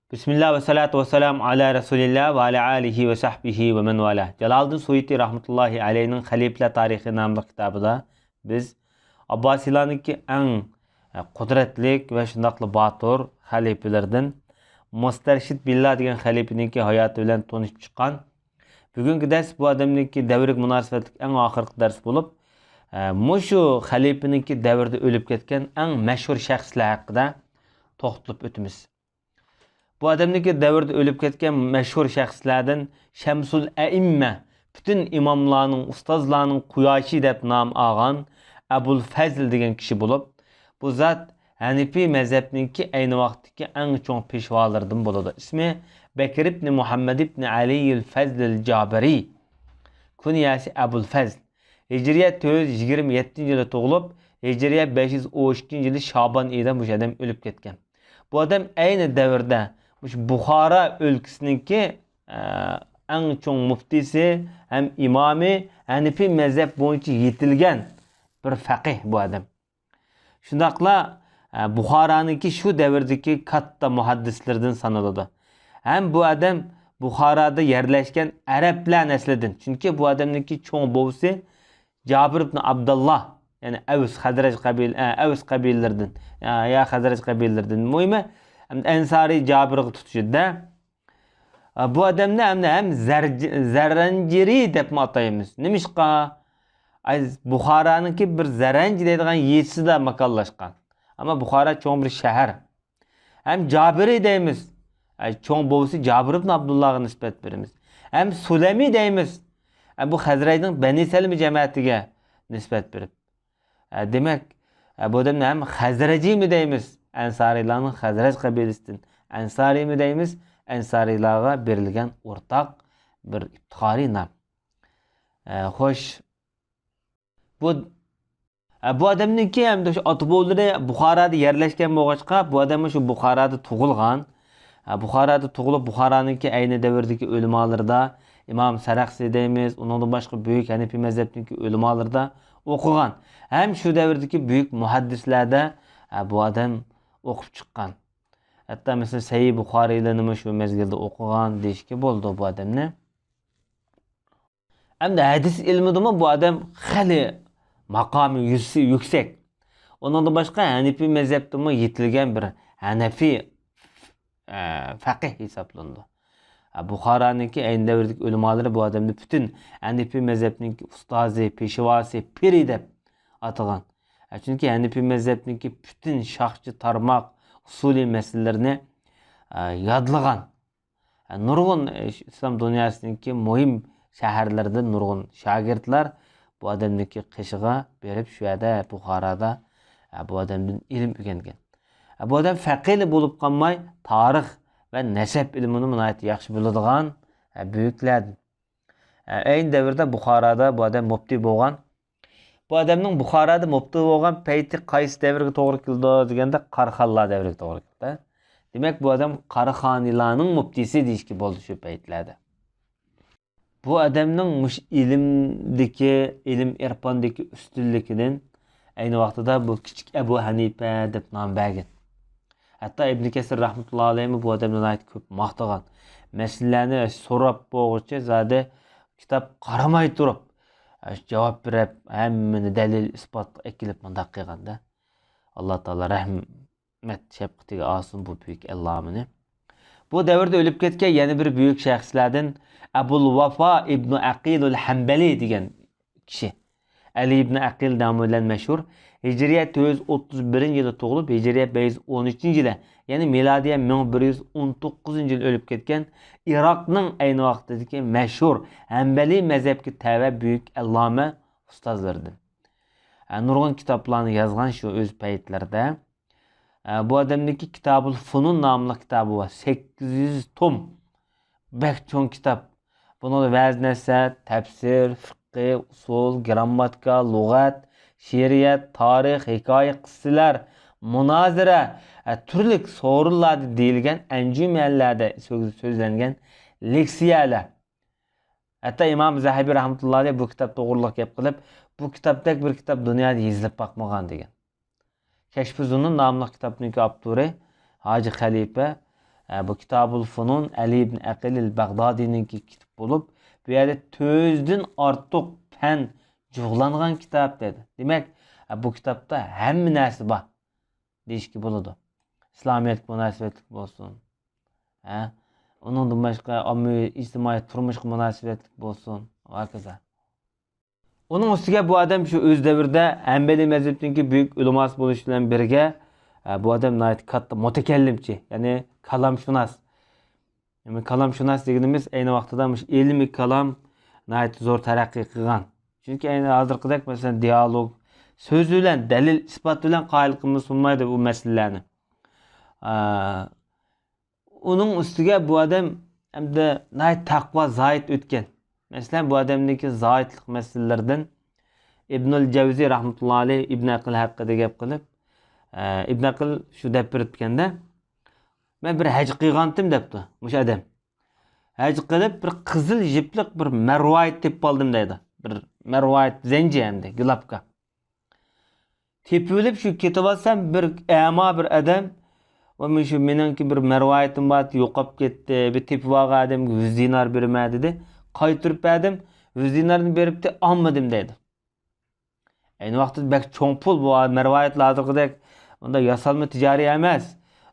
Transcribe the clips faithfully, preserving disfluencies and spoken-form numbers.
بىسمىللا ۋەسسالاتۇ ۋەسسالامۇ ئالا رەسۇلىللا ۋە ئالا ئالىھى ۋە سەھبىھى ۋە مەن ۋالا. جالالىدىن سۇيۇتى رەھمەتۇللاھى ئەلەيھىنىڭ خەلىپىلەر تارىخى ناملىق كىتابىدا بىز ئابباسىيلارنىڭكى ئەڭ، ئە، قۇدرەتلىك ۋە شۇنداقلا باتۇر خەلىپىلىرىدىن مۇستەرشىد بىللا دېگەن خەلىپىنىڭكى ھاياتى بىلەن تونۇشۇپ چىققان. بۈگۈنكى دەرس بۇ ئادەمنىڭكى دەۋرىگە مۇناسىۋەتلىك ئەڭ ئاخىرقى دەرس بولۇپ، ئە، مۇشۇ خەلىپىنىڭكى دەۋرىدە ئۆلۈپ كەتكەن ئەڭ مەشھۇر شەخسلەر ھەققىدە توختىلىپ ئۆتىمىز. بۇ ئادەمنىڭكى دەۋرىدە ئۆلۈپ كەتكەن مەشھۇر شەخسلەردىن شەمسۇل ئەئىممە، پۈتۈن ئىماملارنىڭ، ئۇستازلارنىڭ قۇياشى دەپ نام ئالغان ئەبۇل فەزل دېگەن كىشى بولۇپ، بۇ زات ھەنىپىي مەزھەپنىڭكى ئەينى ۋاقىتتىكى ئەڭ چوڭ پېشۋالىرىدىن بولىدۇ. ئىسمى بەكىر ئىبنى مۇھەممەد ئىبنى ئەلىيىل فەزلىل جابىرى. كۇنيەسى ئەبۇل فەزل. ھىجرىيە تۆت يۈز يىگىرمە يەتتىنچى يىلى تۇغۇلۇپ، ھىجرىيە بەش يۈز ئون ئىككىنچى يىلى شابان ئېيىدا مۇشۇ ئادەم ئۆلۈپ كەتكەن. بۇ ئادەم ئەينى دەۋردە مۇشۇ بۇخارا ئۆلكىسىنىڭكى، ئە، ئەڭ چوڭ مۇفتىسى ھەم ئىمامى، ھەنىپىي مەزھەپ بويىچە يېتىلگەن بىر فەقىھ بۇ ئادەم. شۇنداقلا، ئە، بۇخارانىڭكى شۇ دەۋردىكى كاتتا مۇھەددىسلىرىدىن سانىلىدۇ. ھەم بۇ ئادەم بۇخارادا يەرلەشكەن ئەرەبلەر نەسلىدىن. چۈنكى بۇ ئادەمنىڭكى چوڭ بوۋىسى جابىر ئىبن ئابدۇللا، يەنى ئەۋس، خەزرەج قەبىل-، ئە، ئەۋس قەبىلىلىرىدىن، يا، يا خەزرەج قەبىلىلىرىدىن. مۇھىمى، ئەنسارى جابىرغا تۇتىشىدە. ئە، بۇ ئادەمنى ئەمدى ھەم زەرج-، زەرەنجىرى دەپمۇ ئاتايمىز. نېمىشقا؟ ئاي، بۇخارانىڭكى بىر زەرەنج دەيدىغان يېزىسىدا ماكانلاشقان. ئەمما بۇخارا چوڭ بىر شەھەر. ھەم جابىرى دەيمىز. ئە، چوڭ بوۋىسى جابىر ئىبن ئابدۇللاغا نىسبەت بېرىمىز. ھەم سۇلەمى دەيمىز. ئە، بۇ خەزرەجنىڭ بەنى سەلمە جەمەتىگە نىسبەت بېرىپ. ئە، دېمەك، ئە، بۇ ئادەمنى ھەم خەزرەجىمۇ دەيمىز. ئەنسارىيلارنىڭ خەزرەج قەبىلىسىدىن. ئەنسارىمۇ دەيمىز. ئەنسارىيلارغا بېرىلگەن ئورتاق بىر ئىپتىخارىي نام. ئە، خوش. بۇ، ئە، بۇ ئادەمنىڭكى ھەمدە شۇ ئاتا بوۋىلىرى بۇخارادا يەرلەشكەن بولغاچقا، بۇ ئادەممۇ شۇ بۇخارادا تۇغۇلغان. ئە، بۇخارادا تۇغۇلۇپ، بۇخارانىڭكى ئەينى دەۋردىكى ئۆلىمالىرىدا ئىمام سەرەخسى دەيمىز، ئۇنىڭدىن باشقا بۈيۈك ھەنىپىي مەزھەپنىڭكى ئۆلىمالىرىدا ئوقۇغان. ھەم شۇ دەۋردىكى بۈيۈك مۇھەددىسلەردە، ئە، بۇ ئادەم ئوقۇپ چىققان. ھەتتا مەسىلەن، سەھىھ بۇخارىيلىنىمۇ شۇ مەزگىلدە ئوقۇغان دېيىشكە بولىدۇ بۇ ئادەمنى. ئەمدى ھەدىس ئىلمىدىمۇ بۇ ئادەم خېلى ماقامى يۈز-، يۈكسەك. ئۇنىڭدىن باشقا ھەنىپىي مەزھەپتىمۇ يېتىلگەن بىر ھەنەفىي، ئە، فەقىھ ھېسابلىنىدۇ. ئە، بۇخارانىڭكى ئەينى دەۋردىكى ئۆلىمالىرى بۇ ئادەمنى پۈتۈن ھەنىپىي مەزھەپنىڭكى ئۇستازى، پېشۋاسى، پىرى دەپ ئاتىغان. ئە، چۈنكى ھەنىپىي مەزھەپنىڭكى پۈتۈن شاخچە تارماق، ئۇسۇلىي مەسىلىلىرىنى، ئە، يادلىغان. نۇرغۇن، ئىسلام دۇنياسىنىڭكى مۇھىم شەھەرلىرىدىن نۇرغۇن شاگىرتلار بۇ ئادەمنىڭكى قېشىغا بېرىپ، شۇ يەردە، بۇخارادا، بۇ ئادەمدىن ئىلىم ئۆگەنگەن. بۇ ئادەم فەقىھلا بولۇپ قالماي، تارىخ ۋە نەسەب ئىلمىنىمۇ ناھايىتى ياخشى بىلىدىغان بۈيۈكلەردىن. ئەينى دەۋردە بۇخارادا بۇ ئادەم مۇپتى بولغان. بۇ ئادەمنىڭ بۇخارادا مۇپتى بولغان پەيتى قايسى دەۋرگە توغرا كېلىدۇ دېگەندە، قاراخانلار دەۋرىگە توغرا كېلىدۇ. دېمەك، بۇ ئادەم قاراخانىيلارنىڭ مۇپتىسى دېيىشكە بولىدۇ شۇ پەيتلەردە. بۇ ئادەمنىڭ مۇشۇ ئىلىمدىكى، ئىلىم ئېرپاندىكى ئۈستۈنلۈكىدىن ئەينى ۋاقتىدا بۇ كىچىك ئەبۇ ھەنىپە دەپ نام بەرگەن. ھەتتا ئىبن كەسىر رەھمەتۇللا ئەلەيھىمۇ بۇ ئادەمنى ناھايىتى كۆپ ماختىغان. مەسىلىلەرنى سوراپ بولغۇچە زادى كىتاب قارىماي تۇرۇپ، ئە، جاۋاب بېرىپ، ھەممىنى دەلىل، ئىسپات ئەكېلىپ مۇنداق قىلغاندا، ئاللا تائالا رەھمەت شەپقىتىگە ئالسۇن بۇ بۈيۈك ئەللامىنى. بۇ دەۋردە ئۆلۈپ كەتكەن يەنە بىر بۈيۈك شەخسلەردىن ئەبۇل ۋافا ئىبنۇ ئەقىلۇل ھەنبەلى دېگەن كىشى. ئەلى ئىبنى ئەقىل نامى بىلەن مەشھۇر. ھىجرىيە تۆت يۈز ئوتتۇز بىرىنچى يىلى تۇغۇلۇپ، ھىجرىيە بەش يۈز ئون ئۈچىنچى يىلى، يەنى مىلادىيە مىڭ بىر يۈز ئون توققۇزىنچى يىلى ئۆلۈپ كەتكەن ئىراقنىڭ ئەينى ۋاقتىدىكى مەشھۇر ھەنبەلىي مەزھەپكە تەۋە بۈيۈك ئەللامە ئۇستازلىرىدىن. ھە، نۇرغۇن كىتابلارنى يازغان شۇ ئۆز پەيتلىرىدە. ئە، بۇ ئادەمنىڭكى كىتابۇل فۇنۇن ناملىق كىتابى بار. سەككىز يۈز توم. بەك چوڭ كىتاب. بۇنىڭدا ۋەز نەسىھەت، تەپسىر، فىققى، ئۇسۇل، گىرامماتىكا، لۇغەت، شېئىرىيەت، تارىخ، ھېكايە، قىسسىلەر، مۇنازىرە، ئە، تۈرلۈك سورۇنلاردا دېيىلگەن، ئەنجۈمەنلەردە سۆز-، سۆزلەنگەن لېكسىيەلەر. ھەتتا ئىمام زەھەبى رەھمەتۇللا ئەلەيھ بۇ كىتاب توغرىلىق گەپ قىلىپ، بۇ كىتابتەك بىر كىتاب دۇنيادا يېزىلىپ باقمىغان دېگەن. كەشفى زۇنۇن ناملىق كىتابنىڭكى ئاپتورى ھاجى خەلىپە، ئە، بۇ كىتابۇل فۇنۇن ئەلى ئىبن ئەقىل ئەل بەغدادىنىڭكى كىتاب بولۇپ، بۇ يەردە تۆت يۈزدىن ئارتۇق پەن جۇغلانغان كىتاب دەيدۇ. دېمەك، ئە، بۇ كىتابتا ھەممە نەرسە بار دېيىشكە بولىدۇ. ئىسلامىيەتكە مۇناسىۋەتلىك بولسۇن، ھە، ئۇنىڭدىن باشقا ئاممىۋى ئىجتىمائىي تۇرمۇشقا مۇناسىۋەتلىك بولسۇن، ۋە ھاكازا. ئۇنىڭ ئۈستىگە بۇ ئادەم شۇ ئۆز دەۋرىدە ھەنبەلىي مەزھەپنىڭكى بۈيۈك ئۆلىماسى بولۇش بىلەن بىرگە، ئە، بۇ ئادەم ناھايىتى كاتتا مۇتەكەللىمچى، يەنى كالامشۇناس. يەنى كالامشۇناس دېگىنىمىز ئەينى ۋاقتىدا مۇشۇ ئىلمىي كالام ناھايىتى زور تەرەققىي قىلغان. چۈنكى ئەينى ھازىرقىدەك، مەسىلەن، دىيالوگ، سۆز بىلەن، دەلىل، ئىسپات بىلەن قايىل قىلمىسا بولمايدۇ بۇ مەسىلىلەرنى. ئە، ئۇنىڭ ئۈستىگە بۇ ئادەم ھەمدە ناھايىتى تەقۋا زاھىد ئۆتكەن. مەسىلەن، بۇ ئادەمنىڭكى زاھىدلىق مەسىلىلىرىدىن ئىبنۇل جەۋزى رەھمەتۇللا ئەلەيھ ئىبن ئەقىل ھەققىدە گەپ قىلىپ، ئە، ئىبن ئەقىل شۇ دەپ بېرىپتىكەندە، مەن بىر ھەج قىلغانتىم دەپتۇ مۇشۇ ئادەم. ھەج قىلىپ بىر قىزىل يىپلىق بىر مەرۋايىت تېپىپ ئالدىم دەيدۇ. بىر مەرۋايىت زەنجى ئەمدى، گىلاپكا. تېپىۋېلىپ شۇ كېتىۋاتسام، بىر ئەما بىر ئادەم، ۋە مۇشۇ مېنىڭكى بىر مەرۋايىتىم بار، يوقاپ كەتتى، بىر تېپىۋالغان ئادەمگە يۈز دىنار بېرىمەن دېدى. قايتۇرۇپ بەردىم، يۈز دىنارنى بېرىپتۇ، ئالمىدىم دەيدۇ. ئەينى ۋاقىتتا بەك چوڭ پۇل بۇ مەرۋايىتلەر ھازىرقىدەك ئۇنداق ياسالما تىجارىي ئەمەس.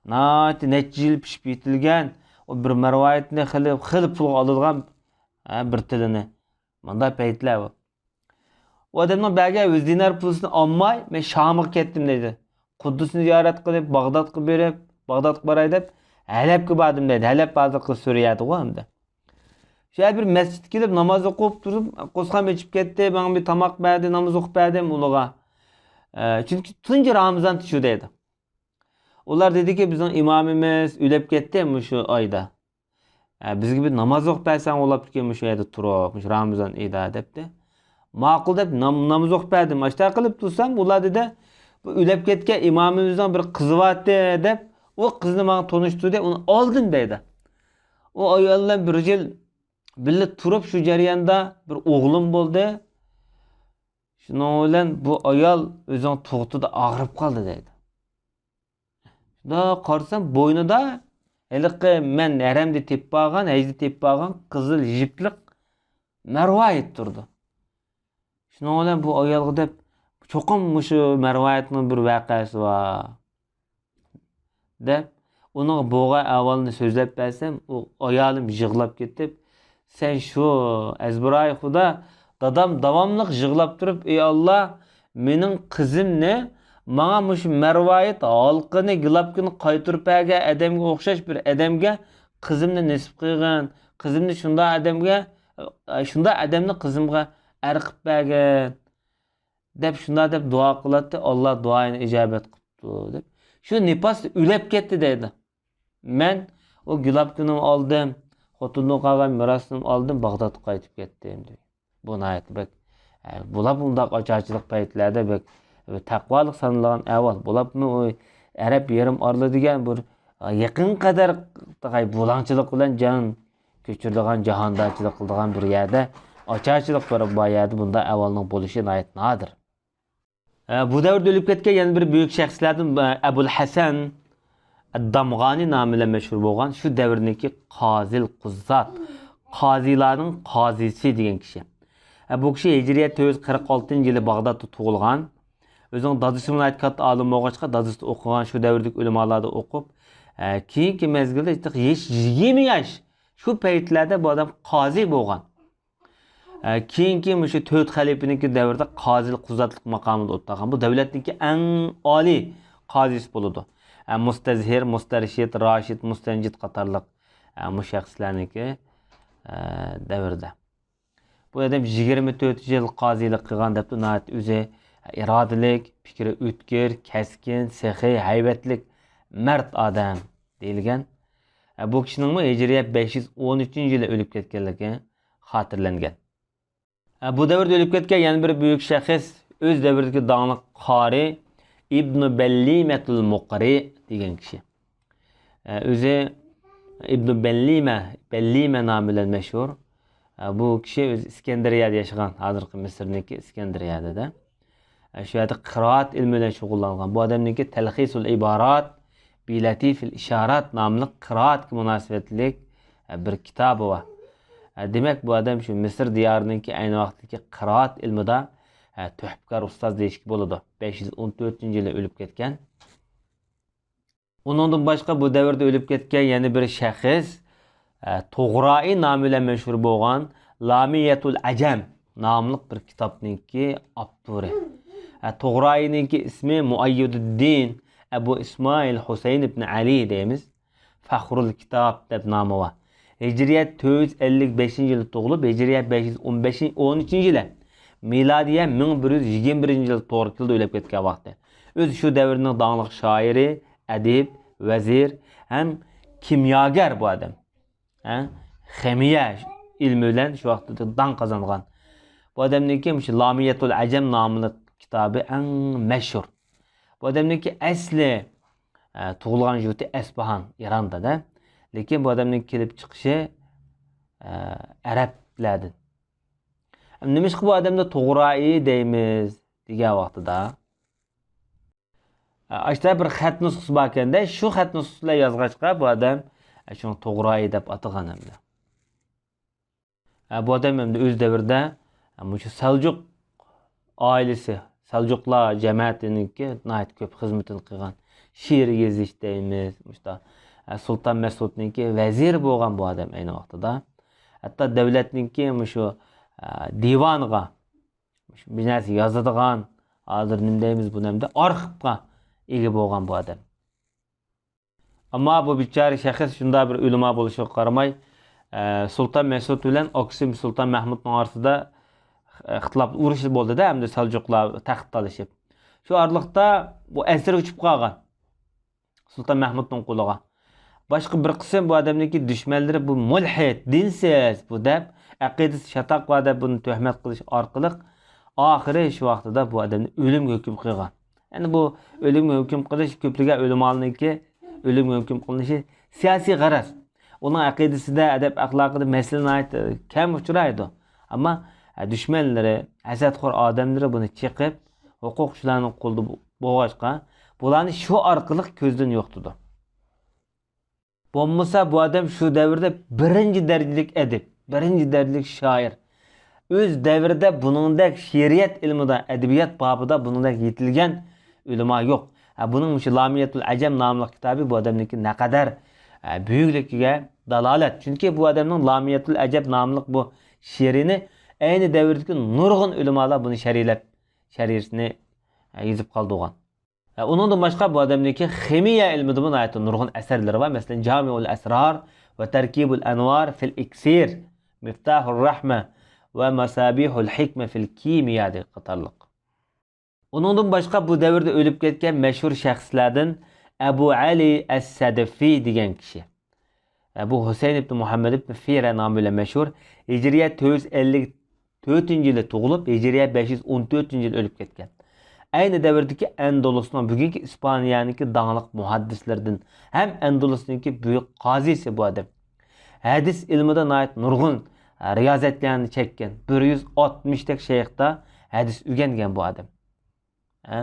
ناھايىتى نەچچە يىل پىشىپ يېتىلگەن، ئۇ بىر مەرۋايىتنى خېلى، خېلى پۇلغا ئالىدىغان، ھە، بىر تىلىنى. مۇنداق پەيتلەر بۇ. ئۇ ئادەمنىڭ بەرگەن يۈز دىنار پۇلىسىنى ئالماي، مەن شامغا كەتتىم دەيدۇ. قۇددۇسنى زىيارەت قىلىپ، باغدادقا بېرىپ، باغدادقا باراي دەپ، ھەلەبكە باردىم دەيدۇ. ھەلەب ھازىرقى سۈرىيەدىغۇ ئەمدى. شۇ يەردە بىر مەسچىتكە كېلىپ، ناماز ئوقۇپ تۇرۇپ، قورسىقىم ئېچىپ كەتتى، ماڭا بىر تاماق بەردى، ناماز ئوقۇپ بەردىم ئۇلىغا. ئە، چۈنكى تۇنجى رامىزان شۇ دەيدۇ. ئۇلار دېدىكى، بىزنىڭ ئىمامىمىز ئۆلۈپ كەتتى مۇشۇ ئايدا. ئە، بىزگە بىر ناماز ئوقۇپ بەرسەڭ بولاپتىكەن مۇشۇ يەردە تۇرۇپ، مۇشۇ رامىزان ئېيىدا، دەپتۇ. ماقۇل دەپ نام-، ناماز ئوقۇپ بەردىم. ئاشتا قىلىپ تۇرسام، ئۇلار دېدى، بۇ ئۆلۈپ كەتكەن ئىمامىمىزنىڭ بىر قىزى بارتى، دەپ، ئۇ قىزنى ماڭا تونۇشتۇردى، ئۇنى ئالدىم دەيدۇ. ئۇ ئايال بىلەن بىر يىل بىللە تۇرۇپ شۇ جەرياندا بىر ئوغلۇم بولدى. شۇنىڭ بىلەن بۇ ئايال ئۆزىنىڭ تۇغۇتىدا ئاغرىپ قالدى دەيدۇ. شۇنداق قارىسام، بوينىدا ھېلىقى مەن ھەرەمدە تېپىپ بارغان، ھەجدە تېپىپ بارغان قىزىل يىپلىق مەرۋايىت تۇرىدۇ. شۇنىڭ بىلەن بۇ ئايالغا دەپ، چوقۇم مۇشۇ مەرۋايىتنىڭ بىر ۋەقەسى بار، دەپ، ئۇنىڭغا بولغان ئەھۋالنى سۆزلەپ بەرسەم، ئۇ ئايالىم يىغلاپ كېتىپ، سەن شۇ ئەزبىرايى خۇدا، دادام داۋاملىق يىغلاپ تۇرۇپ، ئى ئاللا، مېنىڭ قىزىمنى ماڭا مۇشۇ مەرۋايىت ھالقىنى، گىلاپكىنى قايتۇرۇپ بەرگەن ئادەمگە ئوخشاش بىر ئادەمگە قىزىمنى نېسىپ قىلغىن، قىزىمنى شۇنداق ئادەمگە، شۇنداق ئادەمنى قىزىمغا ئەر قىلىپ بەرگىن، دەپ شۇنداق دەپ دۇئا قىلاتتى، ئاللا دۇئاينى ئىجابەت قىپتۇ، دەپ. شۇ نېپاس ئۆلۈپ كەتتى دەيدۇ. مەن ئۇ گىلاپكىنىمۇ ئالدىم، خوتۇندىن قالغان مىراسنىمۇ ئالدىم، باغدادقا قايتىپ كەتتىم، دەيدۇ. بۇ ناھايىتى بەك، ئە، بۇلار بۇنداق ئاچارچىلىق پەيتلەردە بەك، ئە، تەقۋالىق سانىلىدىغان ئەھۋال. بۇلارمۇ ئۇ ئەرەب يېرىم ئارىلى دېگەن بىر، ئە، يېقىن قەدەر بۇلاڭچىلىق بىلەن جان كۆچۈرىدىغان، جاھاندارچىلىق قىلىدىغان بىر يەردە، ئاچارچىلىق بىر بار يەردە بۇنداق ئەھۋالنىڭ بولۇشى ناھايىتى نادىر. ئە، بۇ دەۋردە ئۆلۈپ كەتكەن يەنە بىر بۈيۈك شەخسلەردىن، ئە، ئەبۇل ھەسەن ئەد-دامغانى نامى بىلەن مەشھۇر بولغان، شۇ دەۋرنىڭكى قازىل قۇززات، قازىلارنىڭ قازىسى دېگەن كىشى. ئە، بۇ كىشى ھىجرىيە تۆت يۈز قىرىق ئالتىنچى يىلى باغدادتا تۇغۇلغان. ئۆزىنىڭ دادىسى ناھايىتى كاتتا ئالىم بولغاچقا، دادىسىدا ئوقۇغان، شۇ دەۋردىكى ئۆلىمالاردا ئوقۇپ، ئە، كېيىنكى مەزگىلدە ھېچ يىگىرمە ياش، شۇ پەيتلەردە بۇ ئادەم قازى بولغان. ئە، كېيىنكى مۇشۇ تۆت خەلىپىنىڭكى دەۋرىدە قازىل قۇزاتلىق ماقامىدا ئولتۇرغان. بۇ دۆلەتنىڭكى ئەڭ ئالىي قازىسى بولىدۇ. ئە، مۇستەزھىر، مۇستەرشىد، راشىد، مۇستەنجىد قاتارلىق، ئە، مۇشۇ شەخسلەرنىڭكى، ئە، دەۋرىدە. بۇ ئادەم يىگىرمە تۆت يىل قازىلىق قىلغان دەپتۇ، ناھايىتى ئۆزى ئىرادىلىك، پىكرى ئۆتكۈر، كەسكىن، سېخىي، ھەيۋەتلىك، مەرد ئادەم دېيىلگەن. ئە، بۇ كىشىنىڭمۇ ھىجرىيە بەش يۈز ئون ئۈچىنچى يىلى ئۆلۈپ كەتكەنلىكى خاتىرىلەنگەن. ئە، بۇ دەۋردە ئۆلۈپ كەتكەن يەنە بىر بۈيۈك شەخس، ئۆز دەۋرىدىكى داڭلىق قارى ئىبنۇ بەللىمەتۇل مۇقرى دېگەن كىشى. ئە، ئۆزى ئىبنۇ بەللىمە، بەللىمە نامى بىلەن مەشھۇر. ئە، بۇ كىشى ئۆزى ئىسكەندەرىيەدە ياشىغان، ھازىرقى مىسىرنىڭكى ئىسكەندەرىيەدە. ئە، شۇ يەردە قىرائەت ئىلمى بىلەن شۇغۇللانغان. بۇ ئادەمنىڭكى تەلخىسۇل ئىبارات بىلەتىفىل ئىشارات ناملىق قىرائەتكە مۇناسىۋەتلىك، ئە، بىر كىتابى بار. ئە، دېمەك، بۇ ئادەم شۇ مىسىر دىيارىنىڭكى ئەينى ۋاقىتتىكى قىرائەت ئىلمىدا، ئە، تۆھپىكار ئۇستاز دېيىشكە بولىدۇ. بەش يۈز ئون تۆتىنچى يىلى ئۆلۈپ كەتكەن. ئۇنىڭدىن باشقا بۇ دەۋردە ئۆلۈپ كەتكەن يەنە بىر شەخس، ئە، تۇغرائى نامى بىلەن مەشھۇر بولغان لامىيەتۇل ئەجەم ناملىق بىر كىتابنىڭكى ئاپتورى. ئە، تۇغرائىنىڭكى ئىسمى مۇئەييىدۇددىن ئەبۇ ئىسمائىل ھۈسەيىن ئىبن ئەلى دەيمىز. فەخرۇل كىتاب دەپ نامى بار. ھىجرىيە تۆت يۈز ئەللىك بەشىنچى يىلى تۇغۇلۇپ، ھىجرىيە بەش يۈز ئون بەش، ئون ئۈچىنچى يىلى، مىلادىيە مىڭ بىر يۈز يىگىرمە بىرىنچى يىلى توغرا كېلىدۇ ئۆلۈپ كەتكەن ۋاقتى. ئۆزى شۇ دەۋرنىڭ داڭلىق شائىرى، ئەدىب، ۋەزىر ھەم كىمياگەر بۇ ئادەم. ھە؟ خىمىيە ئىلمى بىلەن شۇ ۋاقىتتا داڭ قازانغان. بۇ ئادەمنىڭكى مۇشۇ لامىيەتۇل ئەجەم ناملىق كىتابى ئەڭ مەشھۇر. بۇ ئادەمنىڭكى ئەسلى، ئە، تۇغۇلغان يۇرتى ئەسپىھان، ئىراندا دە. لېكىن بۇ ئادەمنىڭ كېلىپ چىقىشى، ئە، ئەرەبلەردىن. نېمىشقا بۇ ئادەمنى تۇغرائى دەيمىز دېگەن ۋاقتىدا، ئاشتا بىر خەت نۇسخىسى باركەندە، شۇ خەت نۇسخىسى بىلەن يازغاچقا، بۇ ئادەم شۇنى توغرايى دەپ ئاتىغان ئەمدى. بۇ ئادەم ئەمدى ئۆز دەۋرىدە مۇشۇ سەلجۇق ئائىلىسى، سەلجۇقلار جەمەتىنىڭكى ناھايىتى كۆپ خىزمىتىنى قىلغان، شېئىر يېزىش دەيمىز، مۇشتا سۇلتان مەسئۇدنىڭكى ۋەزىرى بولغان بۇ ئادەم ئەينى ۋاقتىدا. ھەتتا دۆلەتنىڭكى مۇشۇ دىۋانىغا بىر نەرسە يازىدىغان، ھازىر نېمە دەيمىز بۇنى ئەمدى، ئارخىپقا ئىگە بولغان بۇ ئادەم. ئەمما بۇ بىچارە شەخس شۇنداق بىر ئۆلىما بولۇشىغا قارىماي، ئە، سۇلتان مەسئۇد بىلەن ئاكىسى سۇلتان مەھمۇدنىڭ ئارىسىدا، ئە، ئىختىلاپ، ئۇرۇش بولدى-دە، ئەمدى سەلجۇقلار تەخت تالىشىپ. شۇ ئارىلىقتا بۇ ئەسىرى ئۇچۇپ قالغان. سۇلتان مەھمۇدنىڭ قولىغا. باشقا بىر قىسىم بۇ ئادەمنىڭكى دۈشمەنلىرى بۇ مۇلھىد، دىنسىز بۇ دەپ، ئەقىدىسى چاتاق بار دەپ بۇنى تۆھمەت قىلىش ئارقىلىق ئاخىرى شۇ ۋاقتىدا بۇ ئادەمنى ئۆلۈمگە ھۆكۈم قىلغان. يەنى بۇ ئۆلۈمگە ھۆكۈم قىلىش كۆپلىگەن ئۆلىمالارنىڭكى ئۆلۈمگە ھۆكۈم قىلىنىشى سىياسىي غەرەز. ئۇنىڭ ئەقىدىسىدە، ئەدەپ ئەخلاقىدا مەسىلە ناھايىتى كەم ئۇچرايدۇ. ئەمما، ئە، دۈشمەنلىرى، ھەسەتخور ئادەملىرى بۇنى چېقىپ، ھوقۇقچىلارنىڭ قولىدا بو-، بولغاچقا، بۇلارنى شۇ ئارقىلىق كۆزدىن يوقىتىدۇ. بولمىسا، بۇ ئادەم شۇ دەۋردە بىرىنچى دەرىجىلىك ئەدىب، بىرىنچى دەرىجىلىك شائىر. ئۆز دەۋرىدە بۇنىڭدەك شېئىرىيەت ئىلمىدا، ئەدەبىيات بابىدا بۇنىڭدەك يېتىلگەن ئۆلىما يوق. ھە، بۇنىڭ مۇشۇ لامىيەتۇل ئەجەم ناملىق كىتابى بۇ ئادەمنىڭكى نەقەدەر، ئە، بۈيۈكلۈكىگە دالالەت. چۈنكى بۇ ئادەمنىڭ لامىيەتۇل ئەجەب ناملىق بۇ شېئىرىنى ئەينى دەۋردىكى نۇرغۇن ئۆلىمالار بۇنى شەرھلەپ، شەرھىسىنى، ئە، يېزىپ قالدۇرغان. ئە، ئۇنىڭدىن باشقا بۇ ئادەمنىڭكى خىمىيە ئىلمىدىمۇ ناھايىتى نۇرغۇن ئەسەرلىرى بار. مەسىلەن، جامىئۇل ئەسرار ۋە تەركىبۇل ئەنۋار فىل ئىكسىر، مىفتاھۇر رەھمە ۋە ماسابىھۇل ھىكمە فىل كىمىيا قاتارلىق. ئۇنىڭدىن باشقا بۇ دەۋردە ئۆلۈپ كەتكەن مەشھۇر شەخسلەردىن ئەبۇ ئەلى ئەس-سەدىفى دېگەن كىشى. ئەبۇ ھۈسەيىن ئىبن مۇھەممەد ئىبن فىرە نامى بىلەن مەشھۇر، ھىجرىيە تۆت يۈز ئەللىك تۆتىنچى يىلى تۇغۇلۇپ، ھىجرىيە بەش يۈز ئون تۆتىنچى يىلى ئۆلۈپ كەتكەن. ئەينى دەۋردىكى ئەندۇلۇسنىڭ، بۈگۈنكى ئىسپانىيەنىڭكى داڭلىق مۇھەددىسلىرىدىن ھەم ئەندۇلۇسنىڭكى بۈيۈك قازىسى بۇ ئادەم. ھەدىس ئىلمىدا ناھايىتى نۇرغۇن رىيازەتلەرنى چەككەن، بىر يۈز ئاتمىشتەك شەيختا ھەدىس ئۆگەنگەن بۇ ئادەم. ھە؟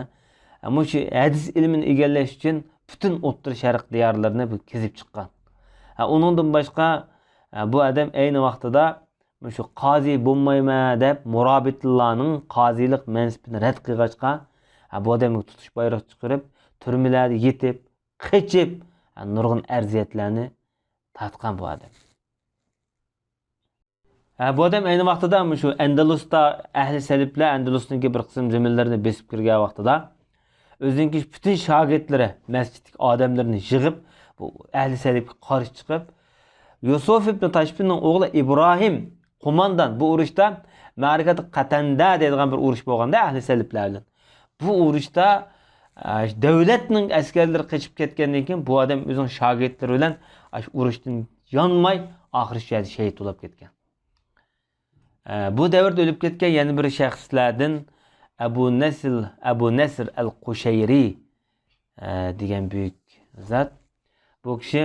مۇشۇ ھەدىس ئىلمىنى ئىگىلەش ئۈچۈن پۈتۈن ئوتتۇرا شەرق دىيارلىرىنى بۇ كېزىپ چىققان. ھە، ئۇنىڭدىن باشقا، ھە، بۇ ئادەم ئەينى ۋاقتىدا مۇشۇ قازى بولمايمەن دەپ مۇرابىتلارنىڭ قازىلىق مەنسىپىنى رەت قىلغاچقا، ھە، بۇ ئادەمگە تۇتۇش بايراق چىقىرىپ، تۈرمىلەردە يېتىپ، قېچىپ، ھە، نۇرغۇن ئەزىيەتلەرنى تارتقان بۇ ئادەم. ھە، بۇ ئادەم ئەينى ۋاقتىدا مۇشۇ ئەندەلۇستا ئەھلى سەلىپلەر ئەندەلۇسنىڭكى بىر قىسىم زېمىنلىرىنى بېسىپ كىرگەن ۋاقتىدا، ئۆزىنىڭكى پۈتۈن شاگىرتلىرى، مەسچىتتىكى ئادەملىرىنى يىغىپ، بۇ ئەھلى سەلىپكە قارشى چىقىپ، يۈسۈف ئىبن تاشفىننىڭ ئوغلى ئىبراھىم قوماندان بۇ ئۇرۇشتا، مەرىكەتى قەتەندە دەيدىغان بىر ئۇرۇش بولغاندا ئەھلى سەلىپلەر بىلەن. بۇ ئۇرۇشتا، ئە، دۆلەتنىڭ ئەسكەرلىرى قېچىپ كەتكەندىن كېيىن، بۇ ئادەم ئۆزىنىڭ شاگىرتلىرى بىلەن ئاشۇ ئۇرۇشتىن يانماي، ئاخىرى شۇ يەردە شېھىت بولۇپ كەتكەن. ئە، بۇ دەۋردە ئۆلۈپ كەتكەن يەنە بىر شەخسلەردىن ئەبۇ نەسىر، ئەبۇ نەسىر ئەل قۇشەيرى، ئە، دېگەن بۈيۈك زات. بۇ كىشى،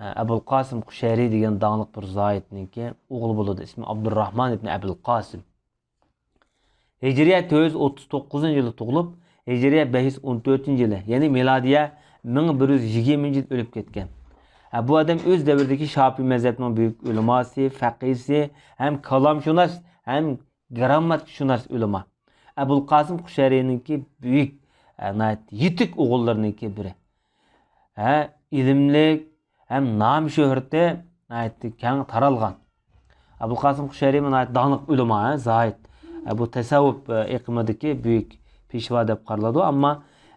ئە، ئەبۇل قاسىم قۇشەيرى دېگەن داڭلىق بىر زاھىدنىڭكى ئوغلى بولىدۇ. ئىسمى ئابدۇرراھمان ئىبنى ئەبۇل قاسىم. ھىجرىيە تۆت يۈز ئوتتۇز توققۇزىنچى يىلى تۇغۇلۇپ، ھىجرىيە بەش يۈز ئون تۆتىنچى يىلى، يەنى مىلادىيە مىڭ بىر يۈز يىگىرمىنچى يىل ئۆلۈپ كەتكەن. ھە، بۇ ئادەم ئۆز دەۋرىدىكى شاپىي مەزھەپنىڭ بۈيۈك ئۆلىماسى، فەقىھسى، ھەم كالامشۇناس، ھەم گىرامماتىكىشۇناس ئۆلىما. ئەبۇل قاسىم قۇشەرىنىڭكى بۈيۈك، ھە، ناھايىتى يېتىك ئوغۇللىرىنىڭكى بىرى. ھە، ئىلىملىك ھەم نام شۆھرىتى ناھايىتى كەڭ تارالغان. ئەبۇل قاسىم قۇشەيرى ناھايىتى داڭلىق ئۆلىما، ھە، زاھىد. ھە، بۇ تەسەۋۋۇپ، ھە، ئېقىمىدىكى بۈيۈك پېشۋا دەپ قارىلىدۇ، ئەمما،